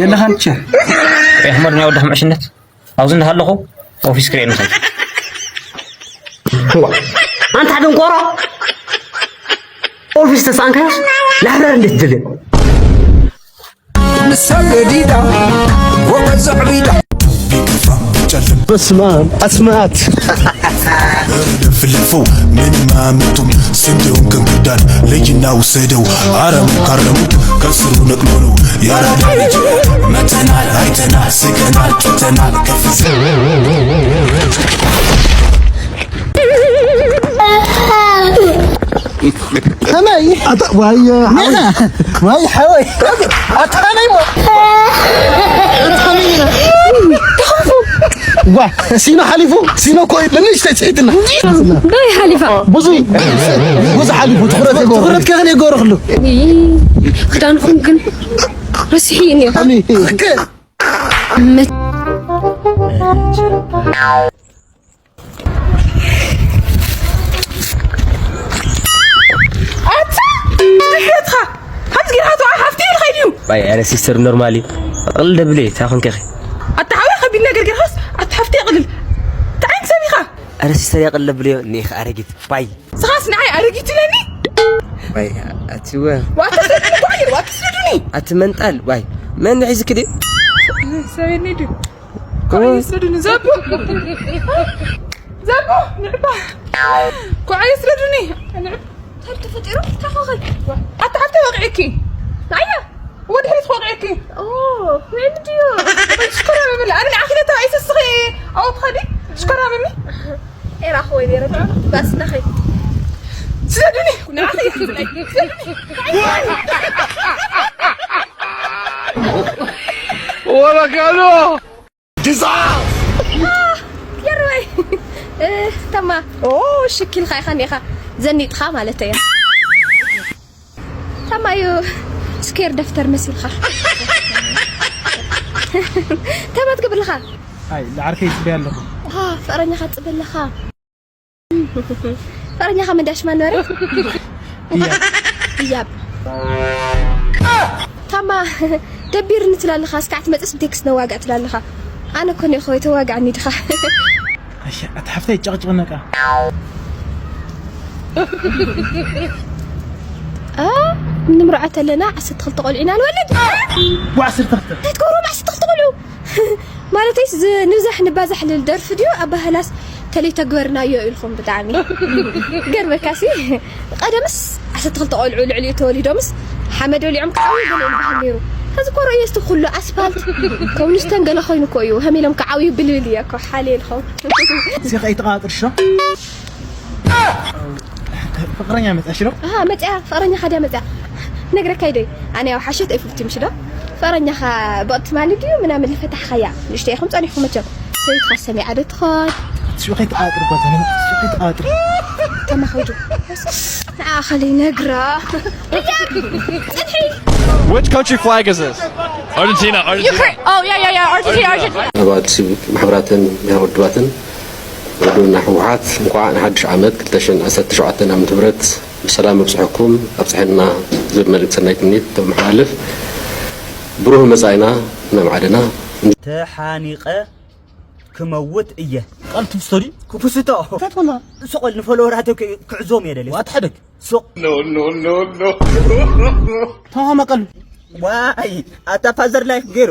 የለኻን ቸ። ኣሕመድ ናይ ወዳሕ ምዕሽነት ኣብዚ እንዳሃለኹ ኦፊስ ክርእየኒ ኸይድ። ኣንታ ደንቆሮ፣ ኦፊስ ተሳንካዮስ ላብራሪ እንዴት ትደልዮ? ንሳ ገዲዳ ወቀ ዘዕቢዳ። በስመ ኣብ ኣስማት። ለፍልፎ ምንም አያመጡም። ስንዴውን ከእንክርዳድ ለይና ውሰደው። አረሙ ካረሙት ከስሩ ነቅሎ ነው። ያራዳ ልጅ መተናል፣ አይተናል፣ ስቀናል፣ ጭተናል፣ ከፍ ከመይ? ኣታ ዋይ፣ ሓወይ። ዋይ፣ ሓወይ። ኣታ ከመይ ሞ? ኣታ ከመይ? ዋ፣ ሲኖ ሓሊፉ፣ ሲኖ እኮ እዩ። ንእሽተይ ጽሒትና። ዶ ሓሊፋ? ብዙ፣ ብዙ ሓሊፉ። ትኹረት የጎረ። ትኹረት ከኸን የጎረ ክሉ። ክዳንኩም ግን ረሲሕኒ። ከመይ? ኣታ ድሕረትኻ ከምዚ ጌርካ ትወዓ ሓፍቲ ኢልካ ድዩ? ኣይ፣ ኣረ ሲስተር ኖርማሊ ቅልል ደብለ እታ ክንከኺ። ኣታ ሓወይ ከቢድ ነገር ጌርካስ ኣታ ሓፍቲ ቅልል። እንታይ ዓይነት ሰብ ኢኻ? ኣረ ሲስተር ያቀለብልዮ እኒኢኽ ኣረጊት ባይ። ስኻስ ንዓይ ኣረጊት ኢለኒ? ባይ ኣትወ ዋታ ሰብኒ ኳይር ዋታ ስደዱኒ። ኣቲ መንጣል ባይ መን ሒዝክ ድዩ? ሰበኒ ዱ ኳይር ስደዱኒ ዘቡ። ዘቡ ንዕባ ኳይር ስደዱኒ። ንዕባ ተፈጢሩ ተኸኸ ኣታ ሓፍተ ወቂዕኪ። ንዓያ ወድሕሪት ክወቕዐኪ። ኦ፣ ወይም ድዩ? ሽኮራ መምላ ኣነ ንዓኺ ነታ ኣይሰስኺ። ኣው ትኸዲ ሽኮራ መሚ። ኤራ ኸወይ ነረ ባስናኸይ ስደዱኒ። ንዓኺ ይሕዝለይ። ወረጋሎ የርወይ ተማ ኦ ሽኪልካ ኢኻ ኔኻ ዘኒጥኻ ማለት እያ። ተማዩ ስኬር ደፍተር መሲልካ። ተማት ክብልኻ ኣይ ንዓርከይ ይፅበያ ኣለኹ። ፍቅረኛኻ ትፅበለኻ። ፍቅረኛኻ መንዳሽማ ነበረት። እያ እያብ ታማ ደቢርኒ ትላለኻ። እስካዕ ትመፅስ ብቴክስት ነዋግዕ ትላለኻ። ኣነ እኮ ኒኸ ተዋግዕኒ ድኻ። ኣሻ ኣቲ ሓፍታይ ጨቕጭቕነቃ እ፣ ንምርዖ ተለና ዓሰርተ ክልተ ቆልዑ ኢና ንወልድ። ዋ ዓሰርተ ክልተ ኣይትገብሮም ዓሰርተ ክልተ ቆልዑ። ማለተይስ ዝ- ንብዛሕ ንባዛሕ ልል ደርፊ ድዩ ኣባህላስ ተለይ ተግበርናዮ ኢልኩም ብጣዕሚ ገርመካሲ። ቀደምስ ዓሰርተ ክልተ ቆልዑ ልዕሊኡ ተወሊዶምስ ሓመድ በሊዖም ክዓብዩ ገለ ይበሃል ነይሩ። ሕዚ እኮ ርእዮ እስቲ ኩሉ ኣስፋልት ኮብልስቶን ገለ ኮይኑ እኮ እዩ ሃሚሎም ክዓብዩ ብልብል እየ እኮ ሓልየ ኢልኩም። እዚ ከይተቓጥር ሾ ፍቅረኛ መፅኣሽ ዶ ኣሃ መፅያ ፍቅረኛኻ ድያ መፅያ ነግረካ ይደይ ኣነ ያው ሓሸት ኣይፍልቲ ምሽ ዶ ፍቅረኛኻ ብቕትማሊ ድዩ ምናምን ልፈታሕኻያ ንእሽቶ ኢኹም ፀኒሕኩም መቸም ሰበይትኻ ሰሚዓ ዶ ትኾን እሱ ከይተቓጥር ጓል ዘመን እሱ ከይተቓጥር ተማኸዱ ንዓኸሊ ነግራ እያ ፅንሒ Which country flag is this? Argentina, Argentina. Oh yeah yeah yeah Argentina Argentina ኣባላት ሲቪክ ማሕበራትን ብሄር ውድባትን ውድብና ህወሓት እንኳዕ ንሓድሽ ዓመት ክልተ ሽሕን ዓሰርተ ሸውዓተን ዓመተ ምህረት ብሰላም ኣብፅሐኩም ኣብፅሐና ዝብል መልእክቲ ሰናይ ትምኒት ተመሓላልፍ። ብሩህ መፃኢና ነማዕድና። ተሓኒቐ ክመውት እየ። ቃል ትምስቶ ድዩ ክኩስቶ እንታይ ትኾና ስቆል ንፎሎወራተይ ክዕዞም እየ ደልየ። ዋት ሓደግ ሱቕ ተማማ ቀሉ ዋይ ኣታ ፋዘር ላይፍ ገይሩ